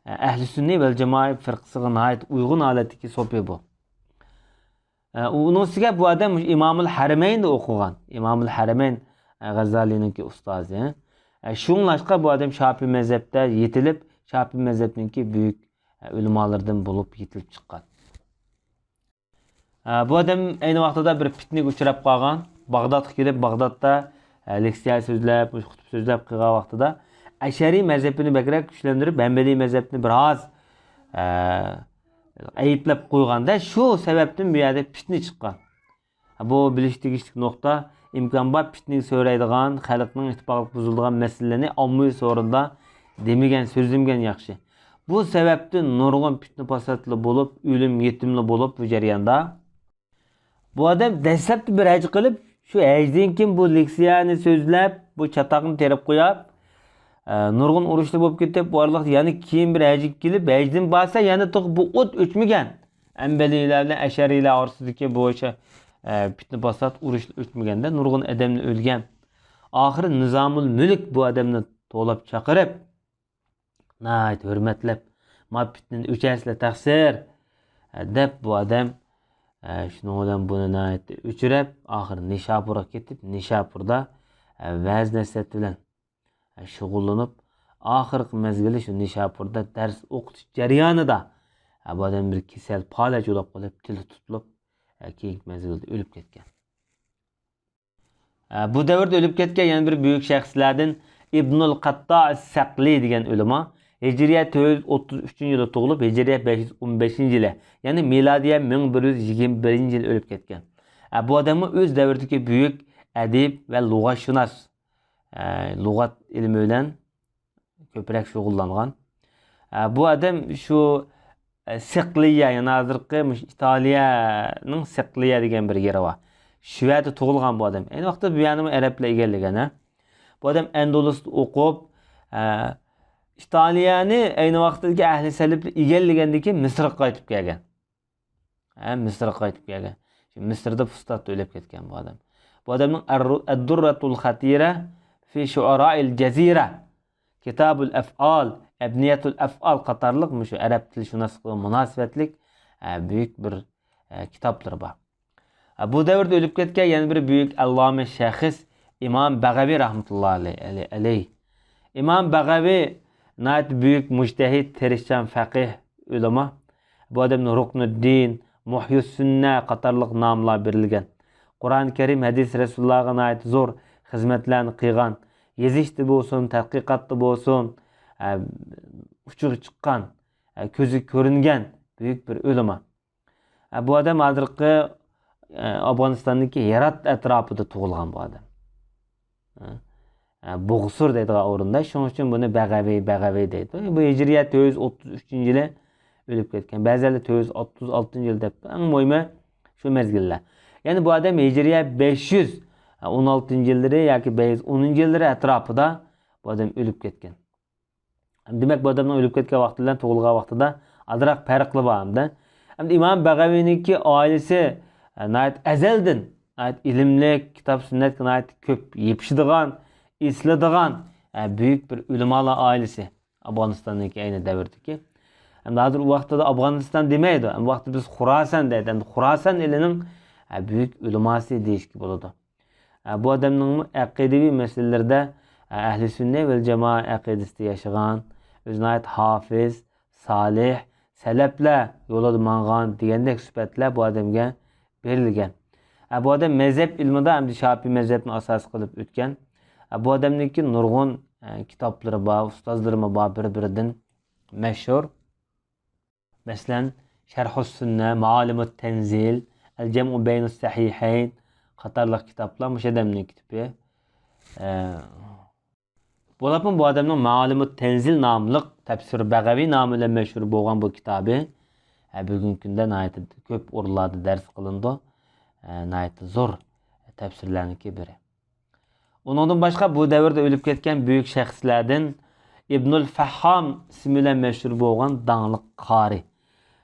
ھە، ئەھلى سۈننە ۋەل جامائە فىرقىسىغا ناھايىتى ئۇيغۇن ھالەتتىكى سوپى بۇ. ھە، ئۇنىڭ ئۈستىگە بۇ ئادەم ئىمامۇل ھەرەمەيندا ئوقۇغان. ئىمامۇل ھەرەمەين، ھە، غەززالىنىڭكى ئۇستازى. ھە، شۇڭلاشقا بۇ ئادەم شاپىي مەزھەپتە يېتىلىپ، شاپىي مەزھەپنىڭكى بۈيۈك، ھە، ئۆلىمالىرىدىن بولۇپ يېتىلىپ چىققان. ھە، بۇ ئادەم ئەينى ۋاقتىدا بىر پىتنىگە ئۇچراپ قالغان. باغدادقا كېلىپ، باغدادتا، ھە، لېكسىيە سۆزلەپ، خۇتبە سۆزلەپ قىلغان ۋاقتىدا ئەشەرىي مەزھىپىنى بەكرەك كۈچلەندۈرۈپ، ھەمبەلىي مەزھەپنى بىر ئاز، ھە، ئەيىبلەپ قويغاندا، شۇ سەۋەبتىن بۇ يەردە پىتنە چىققان. بۇ بىلىش تېگىشلىك نۇقتا، ئىمكان بار پىتنىگە سۆرەيدىغان، خەلقنىڭ ئىتتىپاقلىقى بۇزۇلىدىغان مەسىلىلەرنى ئاممىۋى سورۇندا دېمىگەن، سۆزلىمىگەن ياخشى. بۇ سەۋەبتىن نۇرغۇن پىتنە-پاساتلار بولۇپ، ئۆلۈم-يېتىملەر بولۇپ بۇ جەرياندا. بۇ ئادەم دەسلەپتە بىر ھەج قىلىپ، شۇ ھەجدىن كېيىن بۇ لېكسىيەنى سۆزلەپ، بۇ چاتاقنى تېرىپ قويۇپ، ئە، نۇرغۇن ئۇرۇشلار بولۇپ كېتىپ، بۇ ئارىلىقتا يەنە كېيىن بىر ھەجگە كېلىپ، ھەجدىن بارسا يەنە تېخى بۇ ئوت ئۆچمىگەن. ھەمبەلىيلەر بىلەن ئەشەرىيلەر ئارىسىدىكى بۇ ئىشى، ئە، پىتنە-پاسات، ئۇرۇش ئۆچمىگەندە نۇرغۇن ئادەملەر ئۆلگەن. ئاخىرى نىزامۇل مۈلۈك بۇ ئادەمنى توۋلاپ چاقىرىپ، ناھايىتى ھۆرمەتلەپ، «ما پىتنىنى ئۆچۈرەرسىلەر تەقسىر!» دەپ، بۇ ئادەم، ئە، شۇنىڭ بىلەن بۇنى ناھايىتى ئۆچۈرۈپ، ئاخىرى نىشاپۇرغا كېتىپ، نىشاپۇردا، ئە، ۋەز-نەسىھەت بىلەن، ئە، شۇغۇللىنىپ، ئاخىرقى مەزگىلى شۇ نىشاپۇردا دەرس ئوقۇتۇش جەريانىدا، ئە، بۇ ئادەم بىر كېسەل پالەچ بولۇپ قېلىپ، تىلى تۇتۇلۇپ، ئە، كېيىنكى مەزگىلدە ئۆلۈپ كەتكەن. ئە، بۇ دەۋردە ئۆلۈپ كەتكەن يەنە بىر بۈيۈك شەخسلەردىن ئىبنۇل قاتتا ئەس-سەقلى دېگەن ئۆلىما ھىجرىيە تۆت يۈز ئوتتۇز ئۈچىنچى يىلى تۇغۇلۇپ، ھىجرىيە بەش يۈز ئون بەشىنچى يىلى، يەنى مىلادىيە مىڭ بىر يۈز يىگىرمە بىرىنچى يىلى ئۆلۈپ كەتكەن. ئە، بۇ ئادەممۇ ئۆز دەۋرىدىكى بۈيۈك ئەدىب ۋە لۇغەتشۇناس، ئە، لۇغەت ئىلمى بىلەن كۆپرەك شۇغۇللانغان. ئە، بۇ ئادەم شۇ، ئە، سىقلىيە، يەنى ھازىرقى مۇشۇ ئىتالىيەنىڭ سىقلىيە دېگەن بىر يېرى بار. شۇ يەردە تۇغۇلغان بۇ ئادەم. ئەينى ۋاقىتتا بۇ يەرنىمۇ ئەرەبلەر ئىگىلىگەن، ھە. بۇ ئادەم ئەندۇلۇستا ئوقۇپ، ئە، ئىتالىيەنى ئەينى ۋاقىتتىكى ئەھلى سەلەپلەر ئىگىلىگەندىن كېيىن مىسىرغا قايتىپ كەلگەن. ھە، مىسىرغا قايتىپ كەلگەن. شۇ مىسىردا فۇستاتتا ئۆلۈپ كەتكەن بۇ ئادەم. بۇ ئادەمنىڭ ئەررۇ-، ئەددۇررەتۇل خەتىرە فى شۇئارائىل جەزىرە، كىتابۇل ئەفئال، ئەبنىيەتۇل ئەفئال قاتارلىق مۇشۇ ئەرەب تىلشۇناسلىقىغا مۇناسىۋەتلىك، ئە، بۈيۈك بىر، ئە، كىتابلىرى بار. ئە، بۇ دەۋردە ئۆلۈپ كەتكەن يەنە بىر بۈيۈك ئەللامە شەخس ئىمام بەغەۋى رەھمەتۇللاھى ئەلەي-، ئەلەيھ. ئىمام بەغەۋى ناھايىتى بۈيۈك مۇجتەھىد، تىرىشچان فەقىھ، ئۆلىما. بۇ ئادەمنى رۇكنۇددىن، مۇھيۇسسۈننە قاتارلىق ناملار بېرىلگەن. قۇرئان كەرىم، ھەدىس رەسۇلۇللاھقا ناھايىتى زور خىزمەتلەرنى قىلغان. يېزىشتا بولسۇن، تەتقىقاتتا بولسۇن، ئە، ئۇچىغا چىققان، ئە، كۆزگە كۆرۈنگەن بۈيۈك بىر ئۆلىما. ئە، بۇ ئادەم ھازىرقى، ئە، ئافغانىستاندىكى ھىرات ئەتراپىدا تۇغۇلغان بۇ ئادەم. ئە، ئە، بۇغسۇر دەيدىغان ئورۇندا، شۇنىڭ ئۈچۈن بۇنى بەغەۋى، بەغەۋى دەيدۇ. بۇ ھىجرىيە تۆت يۈز ئوتتۇز ئۈچىنچى يىلى ئۆلۈپ كەتكەن. بەزىلەر تۆت يۈز ئوتتۇز ئالتىنچى يىلى دەپتۇ. ئەڭ مۇھىمى شۇ مەزگىللەر. يەنى بۇ ئادەم ھىجرىيە بەش يۈز ئون ئالتىنچى يىللىرى ياكى بەش يۈز ئونىنچى يىللىرى ئەتراپىدا بۇ ئادەم ئۆلۈپ كەتكەن. دېمەك، بۇ ئادەمنىڭ ئۆلۈپ كەتكەن ۋاقتى بىلەن تۇغۇلغان ۋاقتىدا ئازراق پەرقلىرى بار ئەمدى. ئەمدى ئىمام بەغەۋىنىڭكى ئائىلىسى، ئە، ناھايىتى ئەزەلدىن ناھايىتى ئىلىملىك، كىتاب سۈننەتكە ناھايىتى كۆپ يېپىشىدىغان، ئېسىلىدىغان، ئە، بۈيۈك بىر ئۆلىمالار ئائىلىسى ئافغانىستاندىكى ئەينى دەۋردىكى. ئەمدى ھازىر ئۇ ۋاقىتتا ئافغانىستان دېمەيدۇ، ئەمدى ۋاقىتتا بىز خۇراسان دەيدۇ. ئەمدى خۇراسان ئېلىنىڭ، ئە، بۈيۈك ئۆلىماسى دېيىشكە بولىدۇ. ئە، بۇ ئادەمنىڭمۇ ئەقىدىۋى مەسىلىلىرىدە، ئە، ئەھلى سۈننە ۋەل جامائە ئەقىدىسىدە ياشىغان، ئۆزى ناھايىتى ھافىز، سالىھ، سەلەپلەر يولىدا ماڭغان دېگەندەك سۈپەتلەر بۇ ئادەمگە بېرىلگەن. ئە، بۇ ئادەم مەزھەپ ئىلمىدا ئەمدى شاپىي مەزھەپنى ئاساس قىلىپ ئۆتكەن. ئە، بۇ ئادەمنىڭكى نۇرغۇن، ئە، كىتابلىرى بار، ئۇستازلىرىمۇ بار، بىر-بىرىدىن مەشھۇر. مەسىلەن، شەرھۇس سۈننە، مائالىمۇت تەنزىل، ئەل جەمئۇ بەينۇس سەھىھەين قاتارلىق كىتابلار مۇشۇ ئادەمنىڭ كىتابى. ئە، بولۇپمۇ بۇ ئادەمنىڭ مائالىمۇت تەنزىل ناملىق تەپسىر بەغەۋى نامى بىلەن مەشھۇر بولغان بۇ كىتابى، ھە، بۈگۈنكى كۈندە ناھايىتى كۆپ ئورۇنلاردا دەرس قىلىنىدۇ. ھە، ناھايىتى زور تەپسىرلەرنىڭكى بىرى. ئۇنىڭدىن باشقا بۇ دەۋردە ئۆلۈپ كەتكەن بۈيۈك شەخسلەردىن ئىبنۇل فەھھام ئىسمى بىلەن مەشھۇر بولغان داڭلىق قارى.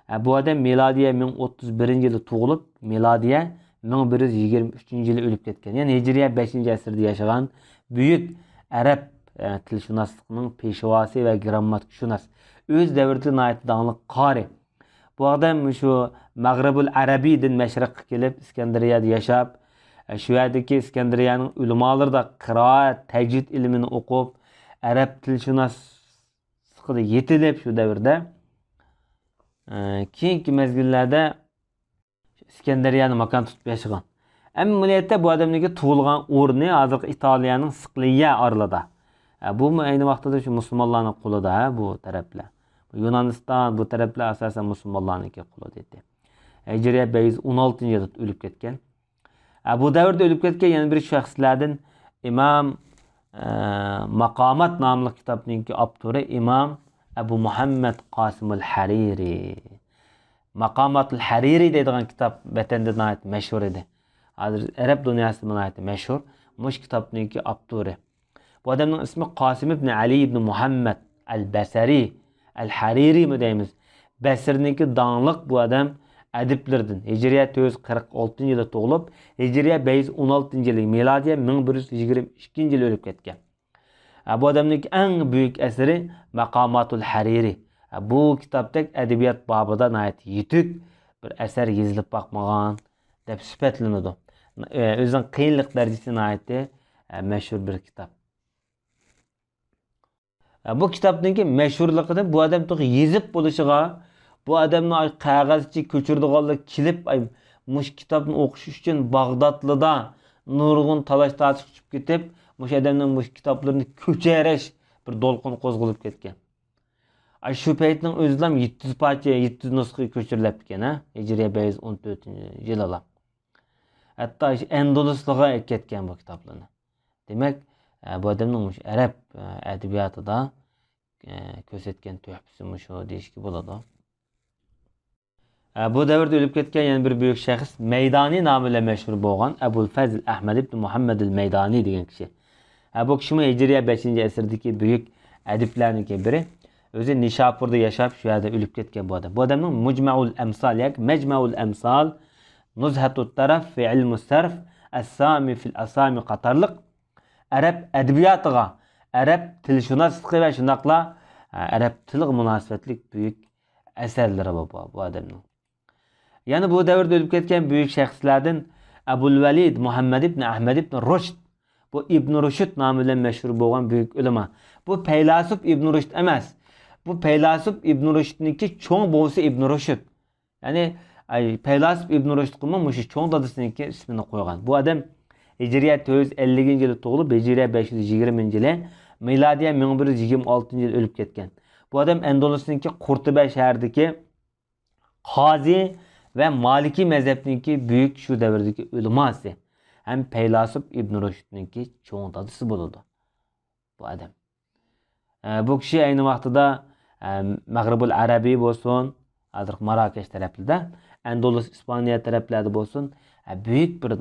ھە، بۇ ئادەم مىلادىيە مىڭ ئوتتۇز بىرىنچى يىلى تۇغۇلۇپ، مىلادىيە مىڭ بىر يۈز يىگىرمە ئۈچىنچى يىلى ئۆلۈپ كەتكەن. يەنى ھىجرىيە بەشىنچى ئەسىردە ياشىغان بۈيۈك ئەرەب، ئە، تىلشۇناسلىقنىڭ پېشۋاسى ۋە گرامماتىكىشۇناس. ئۆز دەۋرىدە ناھايىتى داڭلىق قارى. بۇ ئادەم شۇ مەغرىبۇل ئەرەبىيدىن مەشرىققە كېلىپ، ئىسكەندەرىيەدە ياشاپ، ئە، شۇ يەردىكى ئىسكەندەرىيەنىڭ ئۆلىمالىرىدا قىرائەت، تەجۋىد ئىلمىنى ئوقۇپ، ئەرەب تىلشۇناسلىقىدا يېتىلىپ شۇ دەۋردە، ئە، كېيىنكى مەزگىللەردە ئىسكەندەرىيەنى ماكان تۇتۇپ ياشىغان. ئەمەلىيەتتە بۇ ئادەمنىڭكى تۇغۇلغان ئورنى ھازىرقى ئىتالىيەنىڭ سىقلىيە ئارىلىدا. ھە، بۇمۇ ئەينى ۋاقتىدا شۇ مۇسۇلمانلارنىڭ قولىدا، ھە، بۇ تەرەپلەر. يۇنانىستان، بۇ تەرەپلەر ئاساسەن مۇسۇلمانلارنىڭكى قولىدا ئىدى. ھىجرىيە بەش يۈز ئون ئالتىنچى يىلدا ئۆلۈپ كەتكەن. ھە، بۇ دەۋردە ئۆلۈپ كەتكەن يەنە بىر شەخسلەردىن ئىمام، ئە، ماقامات ناملىق كىتابنىڭكى ئاپتورى ئىمام ئەبۇ مۇھەممەد قاسىمۇل ھەرىرى. ماقاماتۇل ھەرىرى دەيدىغان كىتاب ۋەتەندە ناھايىتى مەشھۇر ئىدى. ھازىر ئەرەب دۇنياسىدا ناھايىتى مەشھۇر. مۇشۇ كىتابنىڭكى ئاپتورى. بۇ ئادەمنىڭ ئىسمى قاسىم ئىبنى ئەلى ئىبنى مۇھەممەد ئەل بەسەرى، ئەل ھەرىرىمۇ دەيمىز. بەسرىنىڭكى داڭلىق بۇ ئادەم ئەدىبلىرىدىن. ھىجرىيە تۆت يۈز قىرىق ئالتىنچى يىلى تۇغۇلۇپ، ھىجرىيە بەش يۈز ئون ئالتىنچى يىلى، مىلادىيە مىڭ بىر يۈز يىگىرمە ئىككىنچى يىلى ئۆلۈپ كەتكەن. ھە، بۇ ئادەمنىڭكى ئەڭ بۈيۈك ئەسىرى ماقاماتۇل ھەرىرى. ھە، بۇ كىتابتەك ئەدەبىيات بابىدا ناھايىتى يېتىك بىر ئەسەر يېزىلىپ باقمىغان دەپ سۈپەتلىنىدۇ. ئۆزىنىڭ قىيىنلىق دەرىجىسى ناھايىتى، ھە، مەشھۇر بىر كىتاب. ھە، بۇ كىتابنىڭكى مەشھۇرلۇقىدىن بۇ ئادەم تېخى يېزىپ بولۇشىغا، بۇ ئادەمنىڭ ئاي قەغەزچە كۆچۈرىدىغانلىقى كېلىپ، ئاي، مۇشۇ كىتابنى ئوقۇش ئۈچۈن باغدادلىدا نۇرغۇن تالاش-تارتىش ئۇچۇپ كېتىپ، مۇشۇ ئادەمنىڭ مۇشۇ كىتابلىرىنى كۆچۈرۈش بىر دولقۇن قوزغىلىپ كەتكەن. ئاي، شۇ پەيتنىڭ ئۆزىدىلا يەتتە يۈز پارچە، يەتتە يۈز نۇسخىغا كۆچۈرۈلۈپتىكەن، ھە؟ ھىجرىيە بەش يۈز ئون تۆتىنچى يىلىلا. ھەتتا شۇ ئەندۇلۇسلىغا ئەكەتكەن بۇ كىتابلارنى. دېمەك، ئە، بۇ ئادەمنىڭ مۇشۇ ئەرەب، ئە، ئەدەبىياتىدا، ئە، كۆرسەتكەن تۆھپىسى مۇشۇ دېيىشكە بولىدۇ. ئە، بۇ دەۋردە ئۆلۈپ كەتكەن يەنە بىر بۈيۈك شەخس، مەيدانى نامى بىلەن مەشھۇر بولغان ئەبۇل فەزل ئەھمەد ئىبن مۇھەممەدىل مەيدانى دېگەن كىشى. ئە، بۇ كىشىمۇ ھىجرىيە بەشىنچى ئەسىردىكى بۈيۈك ئەدىبلەرنىڭكى بىرى. ئۆزى نىشاپۇردا ياشاپ، شۇ يەردە ئۆلۈپ كەتكەن بۇ ئادەم. بۇ ئادەمنىڭ مۇجمەئۇل ئەمسال ياكى مەجمەئۇل ئەمسال، نۇزھەتۇت تەرەف فى ئىلمۇ سەرف، ئەسسامى فىل ئەسامى قاتارلىق ئەرەب ئەدەبىياتىغا، ئەرەب تىلشۇناسلىقى ۋە شۇنداقلا، ئە، ئەرەب تىلىغا مۇناسىۋەتلىك بۈيۈك ئەسەرلىرى بار بۇ، بۇ ئادەمنىڭ. يەنە بۇ دەۋردە ئۆلۈپ كەتكەن بۈيۈك شەخسلەردىن ئەبۇل ۋەلىد مۇھەممەد ئىبن ئەھمەد ئىبن رۇشد. بۇ ئىبن رۇشد نامى بىلەن مەشھۇر بولغان بۈيۈك ئۆلىما. بۇ پەيلاسوپ ئىبن رۇشد ئەمەس. بۇ پەيلاسوپ ئىبن رۇشدنىڭكى چوڭ بوۋىسى ئىبن رۇشد. يەنى، ئاي، پەيلاسوپ ئىبن رۇشدقىمۇ مۇشۇ چوڭ دادىسىنىڭكى ئىسمىنى قويغان. بۇ ئادەم ھىجرىيە تۆت يۈز ئەللىكىنچى يىلى تۇغۇلۇپ، ھىجرىيە بەش يۈز يىگىرمىنچى يىلى، مىلادىيە مىڭ بىر يۈز يىگىرمە ئالتىنچى يىلى ئۆلۈپ كەتكەن. بۇ ئادەم ئەندۇلۇسنىڭكى قۇرتۇبە شەھىرىدىكى قازى ۋە مالىكىي مەزھەپنىڭكى بۈيۈك شۇ دەۋردىكى ئۆلىماسى ھەم پەيلاسوپ ئىبن رۇشدنىڭكى چوڭ دادىسى بولىدۇ بۇ ئادەم. ئە، بۇ كىشى ئەينى ۋاقتىدا، ئە، مەغرىبۇل ئەرەبىي بولسۇن، ھازىرقى ماراكەش تەرەپلىرىدە، ئەندۇلۇس، ئىسپانىيە تەرەپلەردە بولسۇن، ئە، بۈيۈك بىر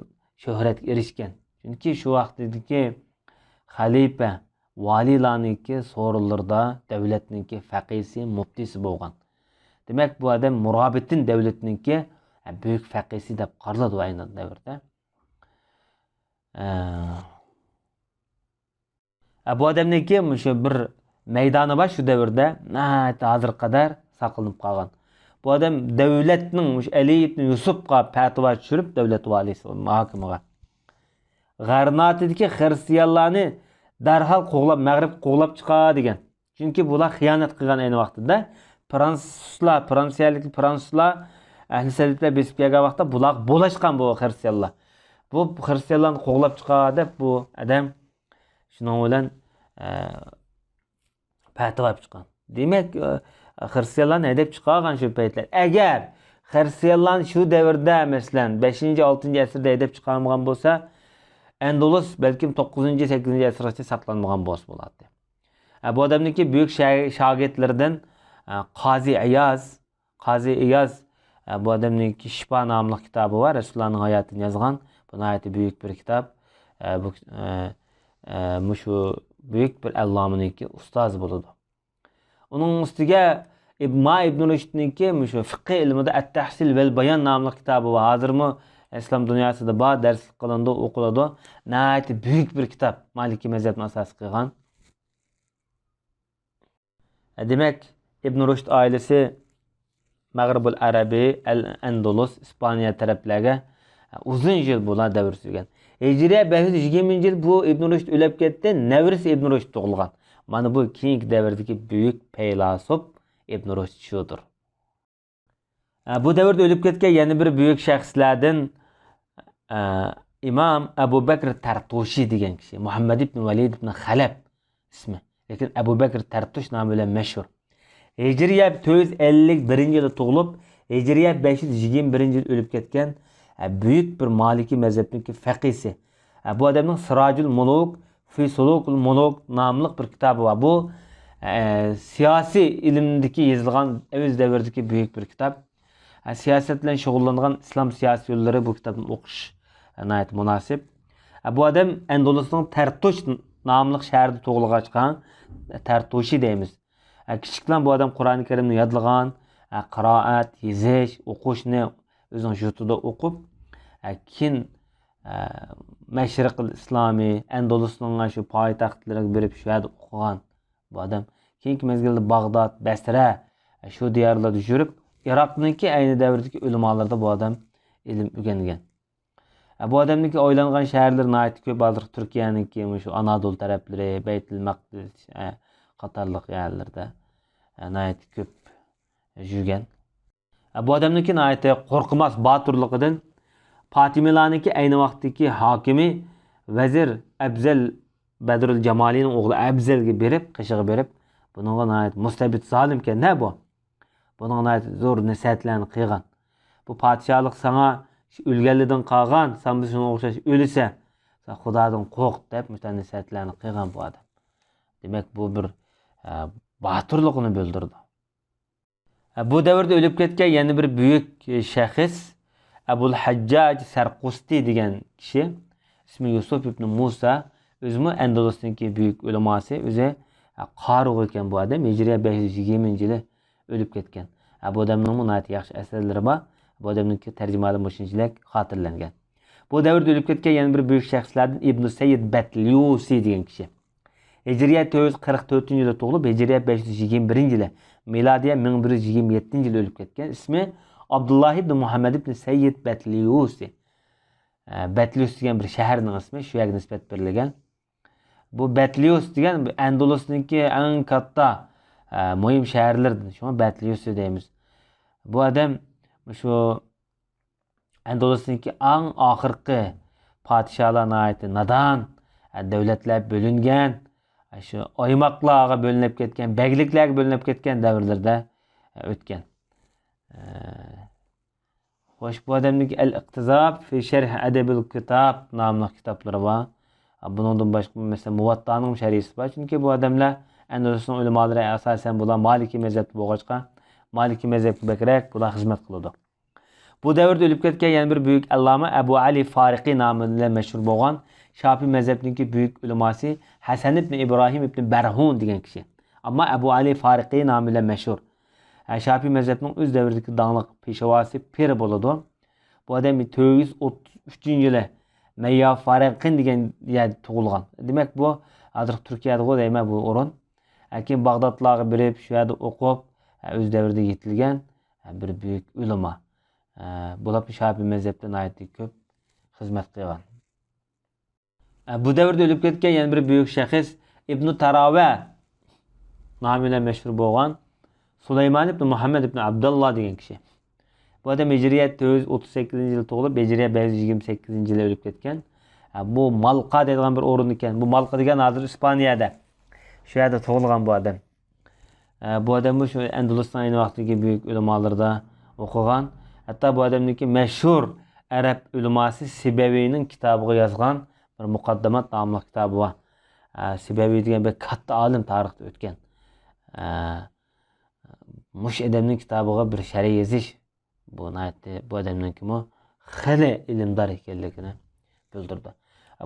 شۆھرەتكە ئېرىشكەن. چۈنكى شۇ ۋاقتىدىكى خەلىپە، ۋالىيلارنىڭكى سورۇنلىرىدا دۆلەتنىڭكى فەقىسى، مۇپتىسى بولغان. دېمەك، بۇ ئادەم مۇرابىتىن دۆلىتىنىڭكى، ئە، بۈيۈك فەقىسى دەپ قارىلىدۇ ئەينى دەۋردە. ئە، ئە، بۇ ئادەمنىڭكى مۇشۇ بىر مەيدانى بار شۇ دەۋردە، ناھايىتى ھازىرغا قەدەر ساقلىنىپ قالغان. بۇ ئادەم دۆلەتنىڭ مۇشۇ ئەلى ئىبن يۈسۈپقا پەتىۋا چۈشۈرۈپ، دۆلەت ۋالىسى، ھاكىمىغا. غەرناتىدىكى خىرىستىيانلارنى دەرھال قوغلاپ، مەغرىبكە قوغلاپ چىقار دېگەن. چۈنكى بۇلار خىيانەت قىلغان ئەينى ۋاقتىدا. فرانسۇزلار، فرانسىيەلىك فرانسۇزلار، ئەھلى سەلىپلەر بېسىپ كەلگەن ۋاقىتتا بۇلارغا بولاشقان بۇ خىرىستىيانلار. بۇ خىرىستىيانلارنى قوغلاپ چىقار دەپ بۇ ئادەم شۇنىڭ بىلەن، ئە، پەتىۋا چىققان. دېمەك، ئە، خىرىستىيانلارنى ھەيدەپ چىقارغان شۇ پەيتلەر. ئەگەر خىرىستىيانلارنى شۇ دەۋردە، مەسىلەن، بەشىنچى، ئالتىنچى ئەسىردە ھەيدەپ چىقارمىغان بولسا، ئەندۇلۇس بەلكىم توققۇزىنچى، سەككىزىنچى ئەسىرگىچە ساقلانمىغان بولسا بولاتتى. ئە، بۇ ئادەمنىڭكى بۈيۈك شا-، شاگىرتلىرىدىن، ئە، قازى ئىياز، قازى ئىياز، ئە، بۇ ئادەمنىڭكى شىپا ناملىق كىتابى بار، رەسۇلۇللانىڭ ھاياتىنى يازغان. بۇ ناھايىتى بۈيۈك بىر كىتاب. ئە، بۇ، ئە، ئە، مۇشۇ بۈيۈك بىر ئەللامىنىڭكى ئۇستازى بولىدۇ. ئۇنىڭ ئۈستىگە ئىب-، ما ئىبن رۇشدنىڭكى مۇشۇ فىقھى ئىلمىدا ئەت-تەھسىل ۋەل بايان ناملىق كىتابى بار. ھازىرمۇ ئىسلام دۇنياسىدا بار، دەرسلىك قىلىنىدۇ، ئوقۇلىدۇ. ناھايىتى بۈيۈك بىر كىتاب، مالىكىي مەزھەپنى ئاساس قىلغان. دېمەك، ئىبن رۇشد ئائىلىسى مەغرىبۇل ئەرەبىي، ئەل ئەندۇلۇس، ئىسپانىيە تەرەپلەرگە ئۇزۇن يىل بۇلار دەۋر سۈرگەن. ھىجرىيە بەش يۈز يىگىرمىنچى يىل بۇ ئىبن رۇشد ئۆلۈپ كەتتى، نەۋرىسى ئىبن رۇشد تۇغۇلغان. مانا بۇ كېيىنكى دەۋردىكى بۈيۈك پەيلاسوپ ئىبن رۇشد شۇدۇر. ئە، بۇ دەۋردە ئۆلۈپ كەتكەن يەنە بىر بۈيۈك شەخسلەردىن، ئە، ئىمام ئەبۇ بەكر تەرتۇشى دېگەن كىشى، مۇھەممەد ئىبن ۋەلىد ئىبن خەلەپ ئىسمى. لېكىن ئەبۇ بەكر تەرتۇش نامى بىلەن مەشھۇر. ھىجرىيە تۆت يۈز ئەللىك بىرىنچى يىلدا تۇغۇلۇپ، ھىجرىيە بەش يۈز يىگىرمە بىرىنچى يىلدا ئۆلۈپ كەتكەن، ئە، بۈيۈك بىر مالىكىي مەزھەپنىڭكى فەقىھسى. ئە، بۇ ئادەمنىڭ سىراجۇل مۇلۇك فى سۇلۇكۇل مۇلۇك ناملىق بىر كىتابى بار. بۇ، ئە، سىياسىي ئىلىمدىكى يېزىلغان ئۆز دەۋرىدىكى بۈيۈك بىر كىتاب. ئە، سىياسەت بىلەن شۇغۇللانغان ئىسلام سىياسىي يوللىرى بۇ كىتابنى ئوقۇش، ئە، ناھايىتى مۇناسىپ. ئە، بۇ ئادەم ئەندۇلۇسنىڭ تەرتۇش ناملىق شەھىرىدە تۇغۇلغاچقا، تەرتۇشى دەيمىز. ئە، كىچىكلەن بۇ ئادەم قۇرئانى كەرىمنى يادلىغان، ئە، قىرائەت، يېزىش، ئوقۇشنى ئۆزىنىڭ يۇرتىدا ئوقۇپ، ئە، كېيىن، ئە، مەشرىقىل ئىسلامى، ئەندۇلۇسنىڭ شۇ پايتەختلىرىگە بېرىپ، شۇ يەردە ئوقۇغان بۇ ئادەم. كېيىنكى مەزگىلدە باغداد، بەسرە، ئە، شۇ دىيارلاردا يۈرۈپ، ئىراقنىڭكى ئەينى دەۋردىكى ئۆلىمالىرىدا بۇ ئادەم ئىلىم ئۆگەنگەن. ئە، بۇ ئادەمنىڭكى ئايلانغان شەھەرلىرى ناھايىتى كۆپ. ھازىرقى تۈركىيەنىڭكى مۇشۇ ئانادول تەرەپلىرى، بەيتۇل مەقدىس، ئە، قاتارلىق يەرلەردە، ئە، ناھايىتى كۆپ يۈرگەن. ئە، بۇ ئادەمنىڭكى ناھايىتى قورقماس باتۇرلۇقىدىن پاتىمىلارنىڭكى ئەينى ۋاقىتتىكى ھاكىمى ۋەزىر ئەبزەل بەدرۇل جامالىنىڭ ئوغلى ئەبزەلگە بېرىپ، قېشىغا بېرىپ، بۇنىڭغا ناھايىتى مۇستەبىت زالىمكەن-دە بۇ. بۇنىڭغا ناھايىتى زور نەسىھەتلەرنى قىلغان. بۇ پادىشاھلىق ساڭا ئۆلگەنلىدىن قالغان، سەن بۇ شۇنىڭغا ئوخشاش ئۆلىسەن، سەن خۇدادىن قورق دەپ مۇشۇنداق نەسىھەتلەرنى قىلغان بۇ ئادەم. دېمەك، بۇ بىر، ئە، باتۇرلۇقىنى بىلدۈرىدۇ. ئە، بۇ دەۋردە ئۆلۈپ كەتكەن يەنە بىر بۈيۈك، ئە، شەخس ئەبۇل ھەججاج سەرقۇستى دېگەن كىشى. ئىسمى يۈسۈف ئىبنى مۇسا. ئۆزىمۇ ئەندۇلۇسنىڭكى بۈيۈك ئۆلىماسى، ئۆزى، ئە، قارىغۇ ئىكەن بۇ ئادەم. ھىجرىيە بەش يۈز يىگىرمىنچى يىلى ئۆلۈپ كەتكەن. ھە، بۇ ئادەمنىڭمۇ ناھايىتى ياخشى ئەسەرلىرى بار. بۇ ئادەمنىڭكى تەرجىمىھالى مۇشۇنچىلىك خاتىرىلەنگەن. بۇ دەۋردە ئۆلۈپ كەتكەن يەنە بىر بۈيۈك شەخسلەردىن ئىبنۇ سەييىد بەتليۇسى دېگەن كىشى. ھىجرىيە تۆت يۈز قىرىق تۆتىنچى يىلى تۇغۇلۇپ، ھىجرىيە بەش يۈز يىگىرمە بىرىنچى يىلى، مىلادىيە مىڭ بىر يۈز يىگىرمە يەتتىنچى يىلى ئۆلۈپ كەتكەن. ئىسمى ئابدۇللاھ ئىبنى مۇھەممەد ئىبنى سەييىد بەتليۇسى. ئە، بەتليۇس دېگەن بىر شەھەرنىڭ ئىسمى، شۇ يەرگە نىسبەت بېرىلگەن. بۇ بەتليۇس دېگەن ئەندۇلۇسنىڭكى ئەڭ كاتتا، ئە، مۇھىم شەھەرلىرىدىن، شۇڭا بەتليۇسى دەيمىز. بۇ ئادەم شۇ ئەندۇلۇسنىڭكى ئەڭ ئاخىرقى پادىشاھلار ناھايىتى نادان، ئە، دۆلەتلەر بۆلۈنگەن، ئە، شۇ ئايماقلارغا بۆلۈنۈپ كەتكەن، بەگلىكلەرگە بۆلۈنۈپ كەتكەن دەۋرلىرىدە، ئە، ئۆتكەن. ئە، خوش، بۇ ئادەمنىڭكى ئەل ئىقتىزاب في شرح أدب الكتاب ناملىق كىتابلىرى بار. بۇنىڭدىن باشقا، مەسىلەن، مۇۋەتتانىڭ شەرھىسى بار. چۈنكى بۇ ئادەملەر ئەندۇلۇسنىڭ ئۆلىمالىرى ئاساسەن بۇلار مالىكىي مەزھەپتە بولغاچقا، مالىكىي مەزھەپكە بەكرەك بۇلار خىزمەت قىلىدۇ. بۇ دەۋردە ئۆلۈپ كەتكەن يەنە بىر بۈيۈك ئەللامە ئەبۇ ئەلى فارىقى نامى بىلەن مەشھۇر بولغان شاپىي مەزھەپنىڭكى بۈيۈك ئۆلىماسى ھەسەن ئىبنى ئىبراھىم ئىبنى بەرھۇن دېگەن كىشى. ئەمما ئەبۇ ئەلى فارىقى نامى بىلەن مەشھۇر. ئە، شاپىي مەزھەپنىڭ ئۆز دەۋرىدىكى داڭلىق پېشۋاسى، پىرى بولىدۇ. بۇ ئادەم توققۇز يۈز ئوتتۇز ئۈچىنچى يىلى مەييا فارىقىن دېگەن يەردە تۇغۇلغان. دېمەك، بۇ ھازىرقى تۈركىيەدىغۇ دەيمەن بۇ ئورۇن. ئە، كېيىن باغدادلارغا بېرىپ، شۇ يەردە ئوقۇپ، ئە، ئۆز دەۋرىدە يېتىلگەن، ئە، بىر بۈيۈك ئۆلىما. ئە، بولۇپمۇ شاپىي مەزھەپتە ناھايىتى كۆپ خىزمەت قىلغان. ئە، بۇ دەۋردە ئۆلۈپ كەتكەن يەنە بىر بۈيۈك شەخس ئىبنۇ تاراۋە نامى بىلەن مەشھۇر بولغان سۇلايمان ئىبنى مۇھەممەد ئىبنى ئابداللا دېگەن كىشى. بۇ ئادەم ھىجرىيە تۆت يۈز ئوتتۇز سەككىزىنچى يىلى تۇغۇلۇپ، ھىجرىيە بەش يۈز يىگىرمە سەككىزىنچى يىلى ئۆلۈپ كەتكەن. ئە، بۇ مالقا دەيدىغان بىر ئورۇن ئىكەن. بۇ مالقا دېگەن ھازىر ئىسپانىيەدە. شۇ يەردە تۇغۇلغان بۇ ئادەم. ئە، بۇ ئادەممۇ شۇ ئەندۇلۇسنىڭ ئەينى ۋاقىتتىكى بۈيۈك ئۆلىمالىرىدا ئوقۇغان. ھەتتا بۇ ئادەمنىڭكى مەشھۇر ئەرەب ئۆلىماسى سىبەۋىينىڭ كىتابىغا يازغان بىر مۇقەددىمات ناملىق كىتابى بار. ئە، سىبەۋىي دېگەن بەك كاتتا ئالىم، تارىختا ئۆتكەن. ئە، مۇشۇ ئادەمنىڭ كىتابىغا بىر شەرھ يېزىش، بۇ ناھايىتى، بۇ ئادەمنىڭكىمۇ خېلى ئىلىمدار ئىكەنلىكىنى بىلدۈرىدۇ.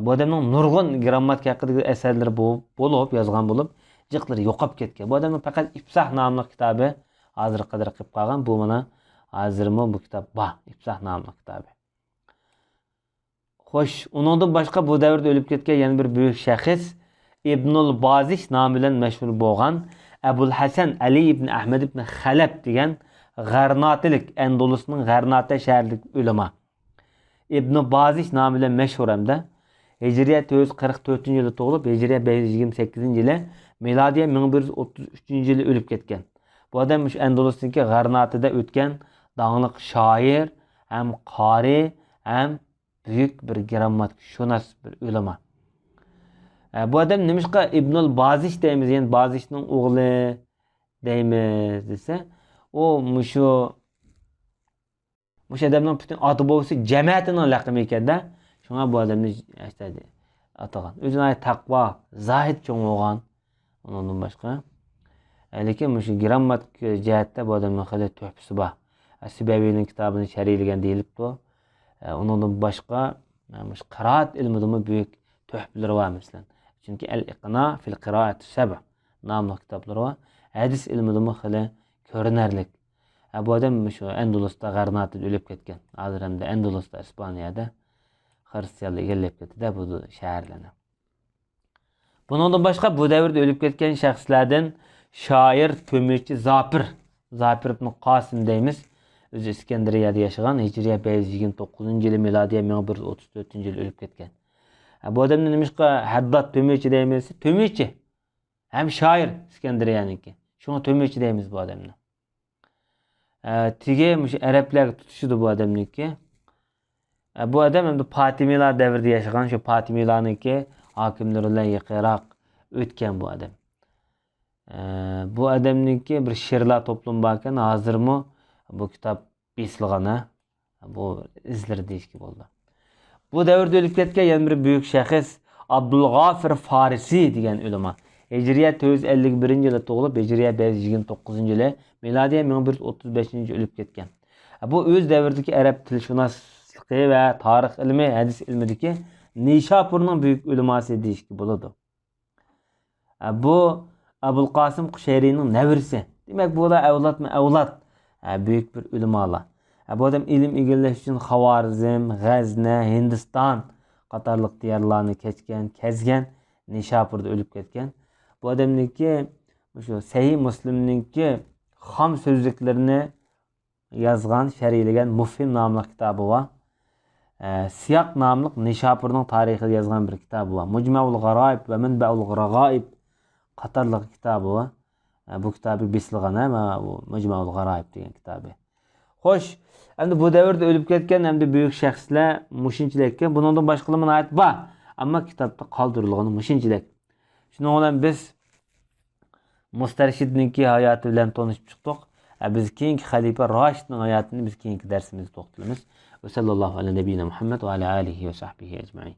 بۇ ئادەمنىڭ نۇرغۇن گىرامماتىكا ھەققىدىكى ئەسەرلىرى بو-، بولۇپ، يازغان بولۇپ، جىقلىرى يوقاپ كەتكەن. بۇ ئادەمنىڭ پەقەت ئىپساھ ناملىق كىتابى ھازىرغا قەدەر قېلىپ قالغان. بۇ مانا ھازىرمۇ بۇ كىتاب بار، ئىپساھ ناملىق كىتابى. خوش، ئۇنىڭدىن باشقا بۇ دەۋردە ئۆلۈپ كەتكەن يەنە بىر بۈيۈك شەخس ئىبنۇل بازىش نامى بىلەن مەشھۇر بولغان ئەبۇل ھەسەن ئەلى ئىبن ئەھمەد ئىبن خەلەپ دېگەن غەرناتىلىك، ئەندۇلۇسنىڭ غەرناتە شەھىرىدىكى ئۆلىما. ئىبنۇ بازىش نامى بىلەن مەشھۇر ھەمدە ھىجرىيە تۆت يۈز قىرىق تۆتىنچى يىلى تۇغۇلۇپ، ھىجرىيە بەش يۈز يىگىرمە سەككىزىنچى يىلى، مىلادىيە مىڭ بىر يۈز ئوتتۇز ئۈچىنچى يىلى ئۆلۈپ كەتكەن. بۇ ئادەم مۇشۇ ئەندۇلۇستىكى غەرناتىدە ئۆتكەن داڭلىق شائىر ھەم قارى ھەم بۈيۈك بىر گىرامماتىكا شۇناس بىر ئۆلىما. ئە، بۇ ئادەم نېمىشقا ئىبنۇل بازىش دەيمىز، يەنى بازىشنىڭ ئوغلى دەيمىز دېسە، ئۇ مۇشۇ، مۇشۇ ئادەمنىڭ پۈتۈن ئاتا بوۋىسى جەمەتىنىڭ لەقىمى ئىكەندە، شۇڭا بۇ ئادەمنى ئاتىغان. ئۆزى ناھايىتى تەقۋا، زاھىد چوڭ بولغان. ئۇنىڭدىن باشقا، لېكىن مۇشۇ گىرامماتىك جەھەتتە بۇ ئادەمنىڭ خېلى تۆھپىسى بار. سىبەۋىينىڭ كىتابىنى شەرھلىگەن دېيىلىپتۇ. ئۇنىڭدىن باشقا، مۇشۇ قىرائەت ئىلمىدىمۇ بۈيۈك تۆھپىلىرى بار، مەسىلەن. چۈنكى ئەل ئىقنا فىل قىرائەتى سەبە ناملىق كىتابلىرى بار. ھەدىس ئىلمىدىمۇ خېلى كۆرۈنەرلىك. بۇ ئادەم مۇشۇ ئەندۇلۇستا، غەرناتىدا ئۆلۈپ كەتكەن. ھازىر ھەمدە ئەندۇلۇستا، ئىسپانىيەدە خرىستىيانلار ئىگىلەپ كەتتى-دە بۇ شەھەرلەرنى. بۇنىڭدىن باشقا، بۇ دەۋردە ئۆلۈپ كەتكەن شەخسلەردىن شائىر، تۆمۈرچى زاپىر، زاپىر ئىبن قاسىم دەيمىز. ئۆزى ئىسكەندەرىيەدە ياشىغان، ھىجرىيە بەش يۈز يىگىرمە توققۇزىنچى يىلى، مىلادىيە مىڭ بىر يۈز ئوتتۇز تۆتىنچى يىلى ئۆلۈپ كەتكەن. ھە، بۇ ئادەمنى نېمىشقا ھەدداد تۆمۈرچى دەيمىز؟ تۆمۈرچى ھەم شائىر ئىسكەندەرىيەنىڭكى. شۇڭا تۆمۈرچى دەيمىز بۇ ئادەمنى. ئە، تېگى مۇشۇ ئەرەبلەرگە تۇتىشىدۇ بۇ ئادەمنىڭكى. ئە، بۇ ئادەم ئەمدى پاتىمىيلار دەۋرىدە ياشىغان، شۇ پاتىمىيلارنىڭكى ھاكىملىرى بىلەن يېقىنراق ئۆتكەن بۇ ئادەم. ئە، بۇ ئادەمنىڭكى بىر شېئىرلار توپلىمى باركەن، ھازىرمۇ بۇ كىتاب بېسىلغان، ھە؟ بۇ ئىزلىرى دېيىشكە بولىدۇ. بۇ دەۋردە ئۆلۈپ كەتكەن يەنە بىر بۈيۈك شەخس ئابدۇلغافىر فارسى دېگەن ئۆلىما. ھىجرىيە تۆت يۈز ئەللىك بىرىنچى يىلى تۇغۇلۇپ، ھىجرىيە بەش يۈز يىگىرمە توققۇزىنچى يىلى، مىلادىيە مىڭ بىر يۈز ئوتتۇز بەشىنچى يىلى ئۆلۈپ كەتكەن. بۇ ئۆز دەۋرىدىكى ئەرەب تىلشۇناسلىقى ۋە تارىخ ئىلمى، ھەدىس ئىلمىدىكى نىشاپۇرنىڭ بۈيۈك ئۆلىماسى دېيىشكە بولىدۇ. ئە، بۇ ئەبۇل قاسىم قۇشەيرىنىڭ نەۋرىسى. دېمەك، بۇلار ئەۋلادمۇ ئەۋلاد، ئە، بۈيۈك بىر ئۆلىمالار. ئە، بۇ ئادەم ئىلىم ئىگىلەش ئۈچۈن خاۋارزم، غەزنە، ھىندىستان قاتارلىق دىيارلارنى كەچكەن، كەزگەن، نىشاپۇردا ئۆلۈپ كەتكەن. بۇ ئادەمنىڭكى مۇشۇ سەھىھ مۇسلىمنىڭكى خام سۆزلۈكلىرىنى يازغان، شەرھلىگەن مۇفھىم ناملىق كىتابى بار. ئە، سىياق ناملىق نىشاپۇرنىڭ تارىخىدا يازغان بىر كىتابى بار. مۇجمەئۇل غارايىب ۋە مەنبەئۇل رەغائىب قاتارلىق كىتابى بار. ئە، بۇ كىتابى بېسىلغان، ھە، مانا بۇ مۇجمەئۇل غارايىب دېگەن كىتابى. خوش، ئەمدى بۇ دەۋردە ئۆلۈپ كەتكەن ئەمدى بۈيۈك شەخسلەر مۇشۇنچىلىككەن. بۇنىڭدىن باشقىلىرىمۇ ناھايىتى بار. ئەمما كىتابتا قالدۇرۇلغىنى مۇشۇنچىلىك. شۇنىڭ بىلەن بىز مۇستەرشىدنىڭكى ھاياتى بىلەن تونۇشۇپ چىقتۇق. ئە، بىز كېيىنكى خەلىپە راشىدنىڭ ھاياتىنى بىز كېيىنكى دەرسىمىزدە توختىلىمىز. ۋە سەللەللاھۇ ئەلە نەبىييىنا مۇھەممەد ۋە ئەلە ئالىھى ۋە سەھبىھى ئەجمەئىن.